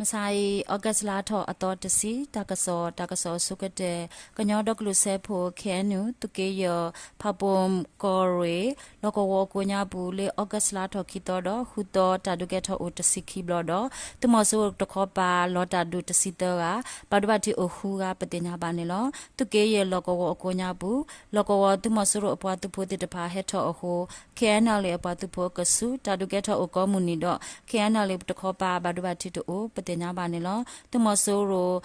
မုၢ်ဆါအံၤ August လါထီၣ်အသီတဆံ တၢ်ကစီၣ်, တၢ်ကစီၣ်အဆိကတၢၢ်, ကညီဒီကလုာ်စၢဖှိၣ် K N U သုးက့ယဲၢ် ဖၣ်ပူၣ်ကီၢ်ရ့ၣ် လီၢ်ကဝီၤအကိးညါပူၤ လၢ August လါထီၣ်ခံသီဒီး ဃုသီ တၢ်ဒုးကဲထီၣ်အိၣ်တဆံခံဘျီဒီး သုးမီၤစိရိၤတခီပၤ လီၤတၢ်ဒုးတဆံသၢဂၤ ဘၣ်ဒိဘၣ်ထံးအိၣ်ဃုဂၤ ပသ့ၣ်ညါဘၣ်န့ၣ်လီၤ. သုးက့ယဲၢ်လီၢ်ကဝီၤအကိးညါပူၤ လီၢ်ကဝီၤသုးမီၤစိရိၤအပှၤသုးဖိသ့ၣ်တဖၣ်ဟဲထီၣ်အဃိ K N L A အပှၤသုးဖိအကဆူး တၢ်ဒုးကဲထီၣ်အိၣ်ကိးမုၢ်နံၤဒီး K N L A တခီပၤဘၣ်ဒိဘၣ်ထံးတအိၣ် ပသ့ၣ်ညါဘၣ်န့ၣ်လီၤ. သုးမီၤစိရိၤ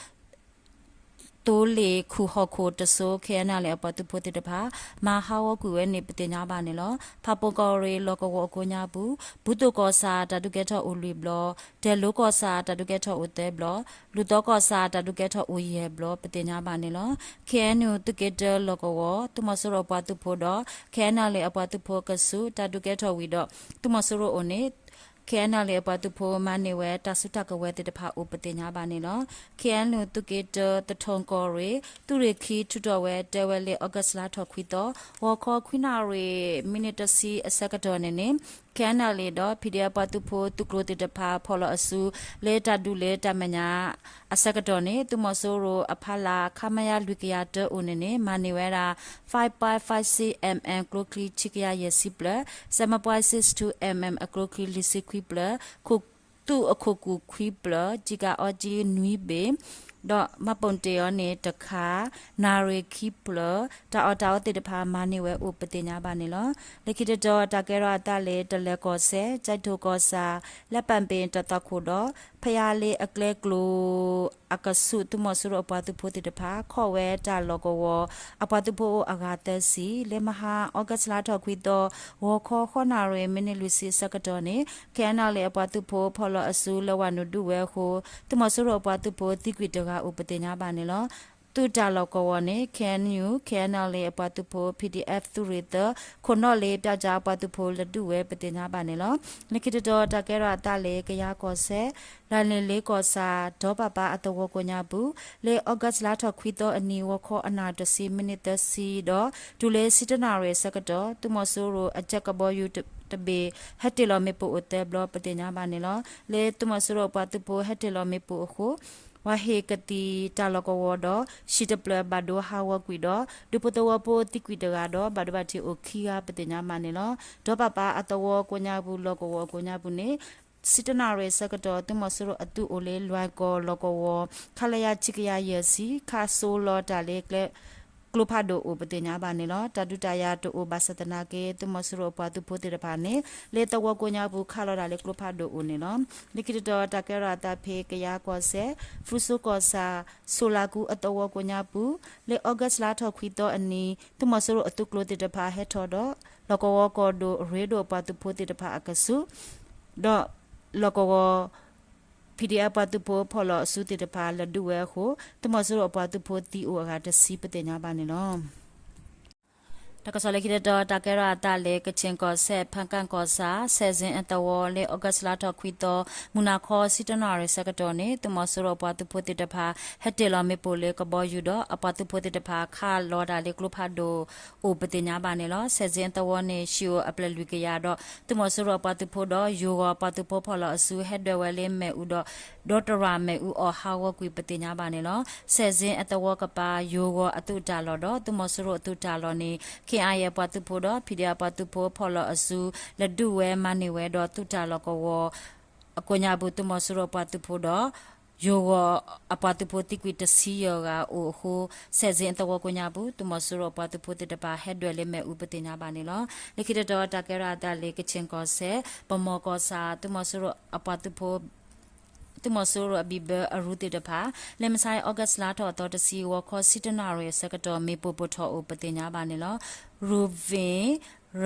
သိလ့ၣ်ခူၣ်ဟီၣ်ခိၣ်တစိ K N L A အပှၤသုးဖိသ့ၣ်တဖၣ် မၤဟးဂီၤကွံာ်ဝဲန့ၣ် ပသ့ၣ်ညါဘၣ်န့ၣ်လီၤ. ဖၣ်ပူၣ်ကီၢ်ရ့ၣ်လီၢ်ကဝီၤအကိးညါပူၤ ဘူးသိၣ်ကီၢ်ဆၣ် တၢ်ဒုးကဲထီၣ်အိၣ်လွံၢ်ဘျီ, ဒဲးလိကီၢ်ဆၣ် တၢ်ဒုးကဲထီၣ်အိၣ်သၢဘျီ, လူၢ်သီကီၢ်ဆၣ် တၢ်ဒုးကဲထီၣ်အိၣ်ယဲၢ်ဘျီ ပသ့ၣ်ညါဘၣ်န့ၣ်လီၤ. K N U သုးက့တၢလီၢ်ကဝီၤ သုးမီၤစိရိၤအပှၤသုးဖိဒီး K N L A အပှၤသုးဖိအကဆူး တၢ်ဒုးကဲထီၣ်ဝံၤဒီး သုးမီၤစိရိၤအိၣ်န့ၣ် K N L A အပှၤသုးဖိမၤန့ၢ်ဝဲတၢ်စုတၢ်ကဝဲၤသ့ၣ်တဖၣ်အိၣ် ပသ့ၣ်ညါဘၣ်န့ၣ်လီၤ. K N U သုးက့တၢ သထူၣ်ကီၢ်ရ့ၣ် သုးရ့ၣ်ခံထုးထီၣ်ဝဲ တဲဝဲလၢ August လါထီၣ်ခွံသီ ဂီၤခီခွံနၣ်ရံၣ် မံးနံးတဆံအဆၢကတီၢ်န့ၣ်န့ၣ် K N L A ဒီး P D F ပှၤသုးဖိသုးကျိၤသ့ၣ်တဖၣ် ဖီၣ်လီၤအစု လၢတၢ်ဒုးလၢတၢ်မဲာ်ညါအဆၢကတီၢ်န့ၣ် သုးမီၤစိရိၤအဖီလာ် ခမရ လွံၢ်ကယၤတၢအအိၣ်န့ၣ်န့ၣ် မၤန့ၢ်ဝဲဒၣ် five point five six M M ကျိချံ ခံကယၤယဲၢ်ဆံဖျၢၣ်, seven point six two M M အကျိချံ လွံၢ်ဆံခွံဖျၢၣ်, သူၣ်အခိၣ်ကူၣ်ခွံဖျၢၣ်, ကျည်ကာအီကျီနွံဘ့ၣ် ဒီးမှတ်ပုံတင်အီၤန့ၣ်တခါ, နၣ်ရံၣ်ခံဖျၢၣ်, တၢ်အီၣ်တၢ်အီသ့ၣ်တဖၣ်မၤန့ၢ်ဝဲအိၣ် ပသ့ၣ်ညါဘၣ်န့ၣ်လီၤ. လၢခံတတီၤ တၢ်ကဲထီၣ်အသးလၢ တလဲၤကီၢ်စဲၣ်, ကၠဲးထိၣ်ကီၢ်ဆၣ်, လၢပၣ်ပ့ၣ်တၢ်သွၣ်ခိၣ်ဒီး ဖယါလ့အကျဲကျိၤအကဆူး သုးမီၤစိရိၤအပှၤသုးဖိသ့ၣ်တဖၣ် ခီၣ်ဝဲတၢ်လီၢ်ကဝီၤ အပှၤသုးဖိအိၣ်အဂၤသၢဆံ လၢမဟါ August လါထီၣ်ခွံသီ ဂီၤခီဃိးနၣ်ရံၣ် မံးနံးလွံၢ်ဆံအဆၢကတီၢ်န့ၣ် K N L A အပှၤသုးဖိဖီၣ်လီၤအစု လဲၤဝဲနုာ်ဒုးဝဲအဃိ သုးမီၤစိရိၤအပှၤသုးဖိသံကွံာ်တဂၤအိၣ် ပသ့ၣ်ညါဘၣ်န့ၣ်လီၤ. သုးတၢ်လီၢ်ကဝီၤန့ၣ် K N U, K N L A အပှၤသုးဖိ, P D F သုးရ့ၣ်သၢ, ခိၣ်နီၣ်လ့ ပျီကၠါအပှၤသုးဖိလဲၤဒုးဝဲ ပသ့ၣ်ညါဘၣ်န့ၣ်လီၤ. လၢခံတတီၤ တၢ်ကဲထီၣ်အသးလၢ ကယၤကီၢ်စဲၣ် လၣ်န့ၣ်လ့ကီၢ်ဆၣ် ဒီပၣ်ပၣ်အသဝီကိးညါပူၤ လၢ August လါထီၣ်ခွံသီအနံၤ ဂီၤခီအနၣ်တဆံ မံးနံးသၢဆံဒီး တုၤလၢဆံတၢနၣ်ရံၣ်အဆၢကတီၢ် သုးမီၤစိရိၤအကၠဲးကဘီယူၤတဘ့ၣ် ဟဲတ့ၢ်လီၤမ့ၣ်ပိၢ်အိၣ်သၢဘျီ ပသ့ၣ်ညါဘၣ်န့ၣ်လီၤ. လၢသုးမီၤစိရိၤအပှၤသုးဖိဟဲတ့ၢ်လီၤမ့ၣ်ပိၢ်အဃိ ဝၤဟ့ၣ်ကသံၣ်တၢ်လီၢ်ကဝီၤဒီး ဟံၣ်တဖျၢၣ်ဘၣ်ဒိဟးဂီၤကွံာ်ဒီး ဒူဖိသဝီဖိသံကွံာ်တဂၤဒီး ဘၣ်ဒိဘၣ်ထံးအိၣ်ခံဂၤ ပသ့ၣ်ညါဘၣ်န့ၣ်လီၤ. ဒီပၣ်ပၣ်အသဝီကိးညါပူၤ လီၢ်ကဝီၤအကိးညါပူၤန့ၣ် ဆံတၢနၣ်ရံၣ်အဆၢကတီၢ် သုးမီၤစိရိၤအသုးအိၣ်လၢလွဲၢ်ကီၢ်လီၢ်ကဝီၤ ခလရ ခံကယၤယဲၢ်ဆံ ခးစိလီၤတၢ်လၢကျဲ ကျိဖးဒိၣ်အိၣ် ပသ့ၣ်ညါဘၣ်န့ၣ်လီၤ. တၢ်ဒုးတၢ်ယၤတအိၣ်ဘၣ်ဆၣ်သနာ်က့ သုးမီၤစိရိၤအပှၤသုးဖိသ့ၣ်တဖၣ်န့ၣ် လၢသဝီကိးညါပူၤခးလီၤတၢ်လၢကျိဖးဒိၣ်အိၣ်န့ၣ်လီၤ. လၢခံတတီၤ တၢ်ကဲထီၣ်အသးဖဲ ကယၤကီၢ်စဲၣ် ဖရူစိကီၢ်ဆၣ် စိၤလးကူအသဝီကိးညါပူၤ လၢ August လါထီၣ်ခွံသီအနံၤ သုးမီၤစိရိၤအသုးကျိၤသ့ၣ်တဖၣ်ဟဲထီၣ်ဒီး လီၢ်ကဝီၤကီၢ်ဒိၣ်ရ့ဒိၣ်အပှၤသုးဖိသ့ၣ်တဖၣ်အကဆူး ဒီးလီၢ်ကဝီၤ P D F ပှၤသုးဖိဖီၣ်လီၤအစုသ့ၣ်တဖၣ်လဲၤဒုးဝဲအဃိ သုးမီၤစိရိၤအပှၤသုးဖိသံအိၣ်အဂၤတဆံ ပသ့ၣ်ညါဘၣ်န့ၣ်လီၤ. တၢ်ကစီၣ်လၢခံတတီၤ တၢ်ကဲထီၣ်အသးလၢ ကခ့ၣ်ကီၢ်စဲၣ် ဖၣ်ကၣ်ကီၢ်ဆၣ် စဲးစ့ၣ်အသဝီ လၢ August လါထီၣ်ခွံသီ မုၢ်နၤခီဆံတၢနၣ်ရံၣ်ဆၢကတီၢ်န့ၣ် သုးမီၤစိရိၤအပှၤသုးဖိသ့ၣ်တဖၣ် ဟဲတ့ၢ်လီၤမ့ၣ်ပိၢ်လၢကဘီယူၤဒီး အပှၤသုးဖိသ့ၣ်တဖၣ်ခးလီၤတၢ်လၢကျိဖးဒိၣ်အိၣ် ပသ့ၣ်ညါဘၣ်န့ၣ်လီၤ. စဲးစ့ၣ်အသဝီန့ၣ် ဟံၣ်အိၣ်အဖျၢၣ်လွံၢ်ကယၤဒီး သုးမီၤစိရိၤအပှၤသုးဖိဒီး ယိၤဂီၤအပှၤသုးဖိဖီၣ်လီၤအစု ဟဲဒွဲၣ်ဝဲလၢမ့ၣ်အူဒီး ဒီတရၣ်မ့ၣ်အူအီၣ်ဟးဂီၤကွံာ် ပသ့ၣ်ညါဘၣ်န့ၣ်လီၤ. စဲးစ့ၣ်အသဝီကပၤ ယိၤဂီၤအသုးတၢ်လီၢ်ဒီး သုးမီၤစိရိၤအသုးတၢ်လီၢ်န့ၣ် K I A အပှၤသုးဖိဒီး P D F အပှၤသုးဖိဖီၣ်လီၤအစု လဲၤဒုးဝဲမၤန့ၢ်ဝဲဒီးသုးတၢ်လီၢ်ကဝီၤ အကိးညါပူၤ သုးမီၤစိရိၤအပှၤသုးဖိဒီး ယိၤဂီၤအပှၤသုးဖိသံကွံာ်တဆံယဲၢ်ဂၤအိၣ်အဃိ စဲးစ့ၣ်အသဝီကိးညါပူၤ သုးမီၤစိရိၤအပှၤသုးဖိသ့ၣ်တဖၣ်ဟဲဒွဲၣ်လၢမ့ၣ်အူ ပသ့ၣ်ညါဘၣ်န့ၣ်လီၤ. လၢခံတတီၤ တၢ်ကဲထီၣ်အသးလၢ ကခ့ၣ်ကီၢ်စဲၣ် ပမီၢ်ကီၢ်ဆၣ် သုးမီၤစိရိၤအပှၤသုးဖိ သုးမီၤစိရိၤအဘံၣ်ဘၢအရူသ့ၣ်တဖၣ် လၢမုၢ်ဆါအံၤ August လါထီၣ်အသီတဆံ ဂီၤခီဆံတၢနၣ်ရံၣ်အဆၢကတီၢ် မ့ၣ်ပိၢ်ပိၢ်ထီၣ်အိၣ် ပသ့ၣ်ညါဘၣ်န့ၣ်လီၤ. Root Veng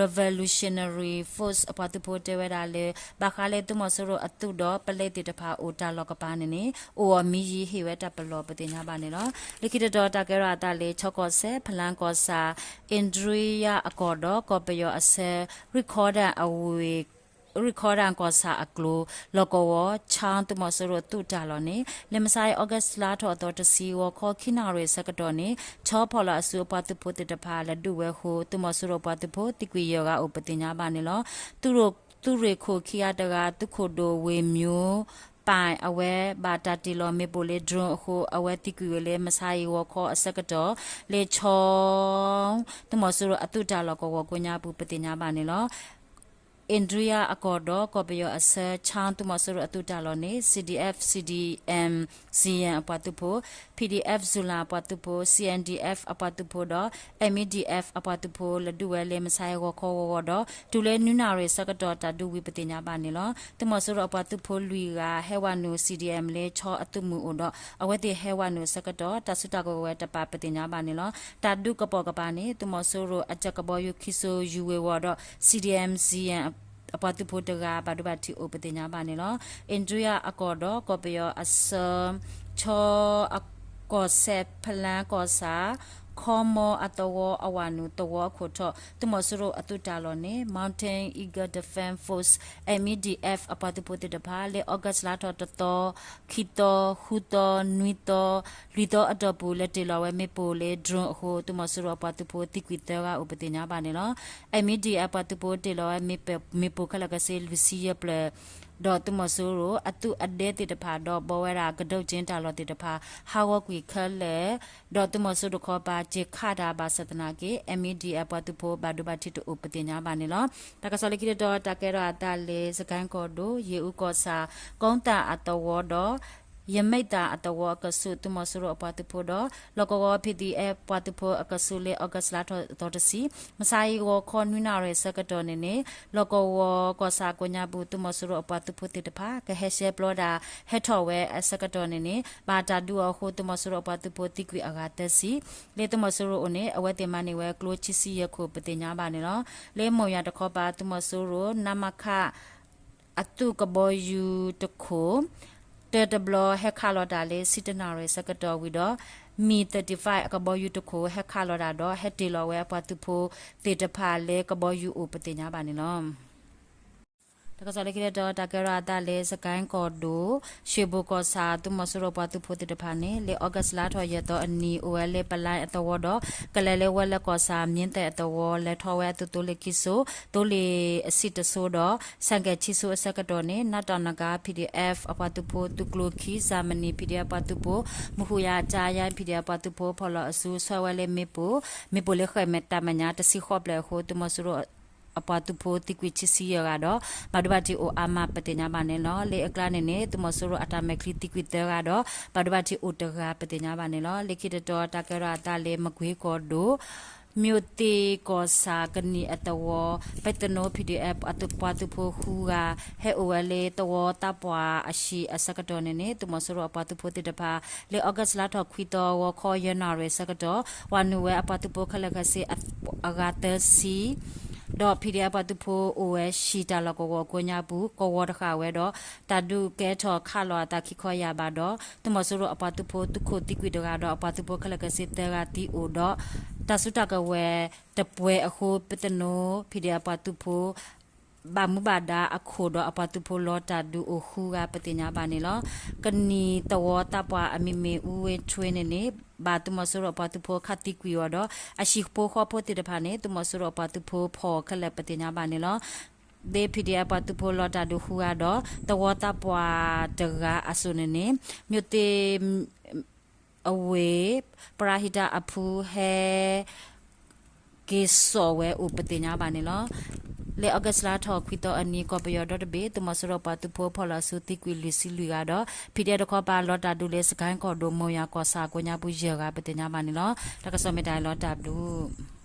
Revolutionary Force အပှၤသုးဖိတဲဝဲဒၣ်လၢ ဘၣ်ဃးလၢသုးမီၤစိရိၤအသုးဒီး ပလဲသ့ၣ်တဖၣ်အိၣ်တၢ်လီၢ်ကပၤန့ၣ်န့ၣ် အိၣ်အီၤမံယံၤဟ့ၣ်ဝဲတၢ်ပလီၢ် ပသ့ၣ်ညါဘၣ်န့ၣ်လီၤ. လၢခံတတီၤ တၢ်ကဲထီၣ်အသးလၢ ခၠီကီၢ်စဲၣ် ဖလါကီၢ်ဆၣ် အ့ဒြံယါအကီၢ်ဒီး ကီၢ်ပယီၤအဆၢ ရံၣ်ခီဒၣ်အဝ့ၢ် ရံၣ်ခီဒၣ်ကီၢ်ဆၣ်အကျိၤ လီၢ်ကဝီၤ ခၠါ သုးမီၤစိရိၤသုးတၢ်လီၢ်န့ၣ် လၢမုၢ်ဆါအံၤ August လါထီၣ်အသီတဆံ ဂီၤခီခံနၣ်ရံၣ်အဆၢကတီၢ်န့ၣ် ခၠီဖီၣ်လီၤအစုအပှၤသုးဖိသ့ၣ်တဖၣ် လဲၤဒုးဝဲအဃိ သုးမီၤစိရိၤအပှၤသုးဖိသံကွံာ်ယဲၢ်ဂၤအိၣ် ပသ့ၣ်ညါဘၣ်န့ၣ်လီၤ. သုးရ့ၣ်ခိၣ်ခံဂၤတဂၤ သုးခိၣ်ဒိၣ်ဝ့ၢ်မျိၤ ပၢၣ် အဝဲဘၣ်တၢ်တ့ၢ်လီၤမ့ၣ်ပိၢ်လၢ drone အဃိ အဝဲသံကွံာ်ဝဲလၢ မဆါအံၤဂီၤခီအဆၢကတီၢ် လၢ ချီ သုးမီၤစိရိၤအသုးတၢ်လီၢ်ကဝီၤကိးညါပူၤ ပသ့ၣ်ညါဘၣ်န့ၣ်လီၤ. အ့ဒြံယါအကီၢ်ဒီး ကီၢ်ပယီၤအဆၢ ချီ သုးမီၤစိရိၤအသုးတၢ်လီၢ်န့ၣ် C D F, C D M, C N အပှၤသုးဖိ, P D F Zoland အပှၤသုးဖိ, C N D F အပှၤသုးဖိဒီး M E D F အပှၤသုးဖိ လဲၤဒုးဝဲလၢ မဆါအံၤဂီၤခီဂီၤဂီၤဒီး တုၤလၢနွံနၣ်ရံၣ်ဆၢကတီၢ် တၢ်ဒုးဝံၤ ပသ့ၣ်ညါဘၣ်န့ၣ်လီၤ. သုးမီၤစိရိၤအပှၤသုးဖိလွံၢ်ဂၤ ဟဲဝဲနုာ် C D M လၢ ချီ အသုးမုၢ်အိၣ်ဒီး အဝဲသ့ၣ်ဟဲဝဲနုာ်အဆၢကတီၢ် တၢ်စုတၢ်ကဝဲၤတပာ် ပသ့ၣ်ညါဘၣ်န့ၣ်လီၤ. တၢ်ဒုးကပိာ်ကပၤန့ၣ် သုးမီၤစိရိၤအကၠဲးကဘီယူၤ ခံစိၤယူၤဝ့ၤဝီၤဒီး C D M, C N အပှၤသုးဖိတဂၤ ဘၣ်ဒိဘၣ်ထံးအိၣ် ပသ့ၣ်ညါဘၣ်န့ၣ်လီၤ. အ့ဒြံယါအကီၢ်ဒီး ကီၢ်ပယီၤအဆၢ ချီ အကီၢ်စဲၣ် ဖလါကီၢ်ဆၣ် ခီမီအသဝီအဝဲနုာ် သဝီအခိၣ်ထီၣ် သုးမီၤစိရိၤအသုးတၢ်လီၢ်န့ၣ် Mountain Eagle Defense Force, M E D F အပှၤသုးဖိသ့ၣ်တဖၣ် လၢ August လါထီၣ်တသီ, ခံသီ, ဃုသီ, နွံသီ, လွံၢ်သီအတီၢ်ပူၤ လဲၤတ့ၢ်လီၤဝဲမ့ၣ်ပိၢ်လၢ drone အဃိ သုးမီၤစိရိၤအပှၤသုးဖိသံကွံာ်သၢဂၤအိၣ် ပသ့ၣ်ညါဘၣ်န့ၣ်လီၤ. M E D အပှၤသုးဖိတ့ၢ်လီၤဝဲ မ့ၣ်ပိၢ်ခဲလၢာ်ခဲဆ့ လွံၢ်ဆံယဲၢ်ဖျၢၣ် ဒီးသုးမီၤစိရိၤအသုးအဒဲသ့ၣ်တဖၣ် ဒီးဘှီဝဲဒၣ်ကဒုးကၠ့တၢ်လီၢ်သ့ၣ်တဖၣ် ဟးဂီၤကွံာ်ခဲလၢာ် ဒီးသုးမီၤစိရိၤတခီပၤ စ့ခးတၢ်ဘၣ်ဆၣ်သနာ်က့ M E D အပှၤသုးဖိဘၣ်ဒိဘၣ်ထံးတအိၣ် ပသ့ၣ်ညါဘၣ်န့ၣ်လီၤ. တၢ်ကစီၣ်လၢခံတတီၤ တၢ်ကဲထီၣ်အသးလၢ စကဲၣ်ကီၢ်ဒိၣ် ယ့ၣ်အူကီၢ်ဆၣ် ကိသၣ်အသဝီဒီး ယမဲာ်သၣ်အသဝီအကဆူး သုးမီၤစိရိၤအပှၤသုးဖိဒီး လီၢ်ကဝီၤ P D F ပှၤသုးဖိအကဆူးလၢ August လါထီၣ်သီတဆံ မဆါအံၤဂီၤခီနွံနၣ်ရံၣ်ဆၢကတီၢ်န့ၣ်န့ၣ် လီၢ်ကဝီၤကီၢ်ဆၣ်ကိးညါပူၤ သုးမီၤစိရိၤအပှၤသုးဖိသ့ၣ်တဖၣ် ကဟဲရှဲပျီဒၣ် ဟဲထီၣ်ဝဲအဆၢကတီၢ်န့ၣ်န့ၣ် ဘၣ်တၢ်ဒုးအီၤအဃိ သုးမီၤစိရိၤအပှၤသုးဖိသံကွံာ်အဂၤသၢဆံ လၢသုးမီၤစိရိၤအအိၣ်န့ၣ် အဝဲသ့ၣ်မၤန့ၢ်ဝဲကျိဆံဆံယဲၢ်ခိၣ် ပသ့ၣ်ညါဘၣ်န့ၣ်လီၤ. လၢမိၢ်ယၤတခီပၤ သုးမီၤစိရိၤ နမခ အသုးကဘီယူၤတခိၣ် တၢတဘျီဟဲခးလီၤတၢ်လၢ ဆံတၢနၣ်ရံၣ်ဆၢကတီၢ်ဝံၤဒီး မံၣ် သၢၣ်တံၣ်ဖၣ် အကဘီယူၤတခိၣ် ဟဲခးလီၤတၢ်ဒီး ဟဲတ့ၢ်လီၤဝဲအပှၤသုးဖိသ့ၣ်တဖၣ်လၢကဘီယူၤအိၣ် ပသ့ၣ်ညါဘၣ်န့ၣ်လီၤ. တၢ်ကစီၣ်လၢခံတတီၤ တၢ်ကဲထီၣ်အသးလၢ စကဲၣ်ကီၢ်ဒိၣ် ရှ့ၣ်ဘိၣ်ကီၢ်ဆၣ် သုးမီၤစိရိၤပှၤသုးဖိသ့ၣ်တဖၣ်န့ၣ် လၢ August လါထီၣ်ယဲၢ်သီအနံၤ အိၣ်ဝဲလၢပလါအသဝီဒီး ကလဲၤလၢဝဲလၢကီၢ်ဆၣ် မ့ၢ်သဲးအသဝီ လဲၤထီၣ်ဝဲအသုးသိလ့ၣ်ခံစိၤ သိလ့ၣ်အဆံတစိၤဒီး ဆဲးကဲးဆံစိၤအဆၢကတီၢ်န့ၣ် နးတီၣ်နကါ P D F အပှၤသုးဖိသုးကျိၤခံ စၣ်မနံၣ် P D F ပှၤသုးဖိ မူဃုယၤ ကၠါယါ P D F ပှၤသုးဖိ ဖီၣ်လီၤအစု ဆွဲဝဲလၢမ့ၣ်ပိၢ် မ့ၣ်ပိၢ်လၢဃဲၣ်မဲာ်တၢ်မဲာ်ညါ တဆံဃိးဖျၢၣ်အဃိ သုးမီၤစိရိၤ အပှၤသုးဖိသံကွံာ်ခံဆံယဲၢ်ဂၤဒီး ဘၣ်ဒိဘၣ်ထံးအိၣ်အါမး ပသ့ၣ်ညါဘၣ်န့ၣ်လီၤ. လၢအကျါန့ၣ်န့ၣ် သုးမီၤစိရိၤအတၢ်မဲာ်ချံသံကွံာ်သၢဂၤဒီး ဘၣ်ဒိဘၣ်ထံးအိၣ်တဂၤ ပသ့ၣ်ညါဘၣ်န့ၣ်လီၤ. လၢခံတတီၤ တၢ်ကဲထီၣ်အသးလၢ မကွ့ၤကီၢ်ဒိၣ် မၠိၣ်သ့ၣ်ကီၢ်ဆၣ် ကနံၣ်အသဝီ ပဲသနိ P D F ပှၤသုးဖိဃုဂၤ ဟဲအိၣ်ဝဲလၢသဝီသးပှၢ်အဟံၣ်အဆၢကတီၢ်န့ၣ်န့ၣ် သုးမီၤစိရိၤအပှၤသုးဖိသ့ၣ်တဖၣ် လၢ August လါထီၣ်ခွံသီ ဂီၤခီယဲၢ်နၣ်ရံၣ်အဆၢကတီၢ် ဝၤနုာ်ဝဲအပှၤသုးဖိခဲလၢာ်ခဲဆ့ အဂၤသၢဆံ ဒီး P D F ပှၤသုးဖိအိၣ်ဝဲ ဟံၣ်တၢ်လီၢ်ကဝီၤကိးညါပူၤ ကဝီၤတဃာ်ဝဲဒီး တၢ်ဒုးကဲထီၣ်ခးလီၤအသးခံခီယၢ်ဘးဒီး သုးမီၤစိရိၤအပှၤသုးဖိသုးခိၣ်သံကွံာ်တဂၤဒီး အပှၤသုးဖိခဲလၢာ်ခဲဆ့သၢဂၤသံအိၣ်ဒီး တၢ်စုတၢ်ကဝဲၤတပှဲၤအဃိ ပဲသနိ P D F ပှၤသုးဖိ ဘၣ်မူဘၣ်ဒါအခိၣ်ဒီးအပှၤသုးဖိလီၤတၢ်ဒုးအိၣ်ဃုဂၤ ပသ့ၣ်ညါဘၣ်န့ၣ်လီၤ. ကနံၣ်သဝီသးပှၢ်အမံၤမ့ၢ် အူဝ့ထွ့န့ၣ်န့ၣ် ဘၣ်သုးမီၤစိရိၤအပှၤသုးဖိခးသံကွံာ်အီၤဒီး အဟံၣ်ဖိဃီဖိသ့ၣ်တဖၣ်န့ၣ် သုးမီၤစိရိၤအပှၤသုးဖိဖီၣ်အီၤခဲလၢာ် ပသ့ၣ်ညါဘၣ်န့ၣ်လီၤ. လၢ P D F ပှၤသုးဖိလီၤတၢ်ဒုးဃုဂၤဒီး သဝီသးပှၢ်တဂၤအစိၣ်န့ၣ်န့ၣ် မၠိၣ်သ့ၣ် အဝ့ၢ် ပရၤဟံးတၢ်အဖုဟဲ က့ၤစိာ်ဝဲအိၣ် ပသ့ၣ်ညါဘၣ်န့ၣ်လီၤ. လၢ August လါထီၣ်ခွံသီအနံၤ ကီၢ်ပယီၤဒီတဘ့ၣ် သုးမီၤစိရိၤပှၤသုးဖိဖီၣ်လီၤစုသံကွံာ်လွံၢ်ဆံလွံၢ်ဂၤဒီး P D F တခီပၤလီၤတၢ်ဒုးလၢ စကဲၣ်ကီၢ်ဒိၣ် မိၢ်ယၤကီၢ်ဆၣ်ကိးညါပူၤယဲၢ်ဂၤ ပသ့ၣ်ညါဘၣ်န့ၣ်လီၤ. တၢ်ကစီၣ်မ့ၢ်တၢ်အံၤလီၤ တၢ်ဘျုး